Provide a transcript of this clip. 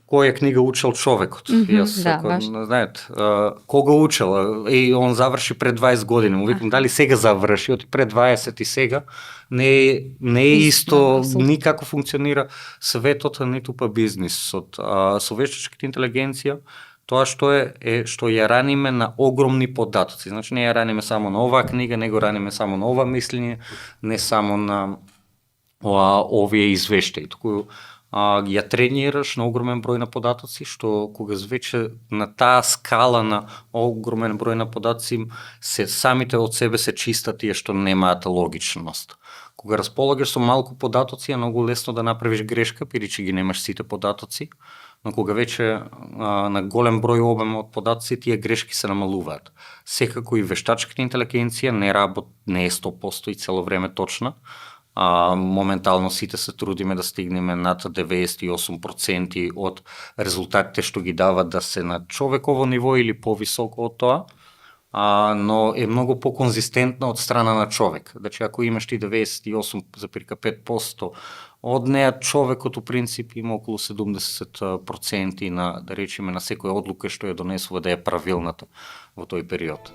која книга учел човекот. Јас, знаете, кога учел, и он заврши пред 20 години, му викам, дали сега заврши, оти пред 20 и сега, не е исто, никако функционира светот, ниту па бизнисот. Со вештачката интелигенција, тоа што што ја раниме на огромни податоци. Значи, не ја раниме само на оваа книга, не го раниме само на ова мислење, не само на овие извештаи, туку ја тренираш на огромен број на податоци, што кога веќе на таа скала на огромен број на податоци, самите од себе се чистат тие што немаат логичност. Кога располагаш со малку податоци, е многу лесно да направиш грешка, бидејќи ги немаш сите податоци, но кога веќе на голем број обем од податоци, тие грешки се намалуваат. Секако и вештачката интелигенција не е 100% и цело време точна. Моментално сите се трудиме да стигнеме над 98% од резултатите што ги дават да се на човеково ниво или повисоко од тоа, но е многу по-конзистентна од страна на човек. Значи, ако имаш ти 98,5% од неа, човекот у принцип има околу 70% на, да речеме, на секоја одлука што ја донесува да е правилната во тој период.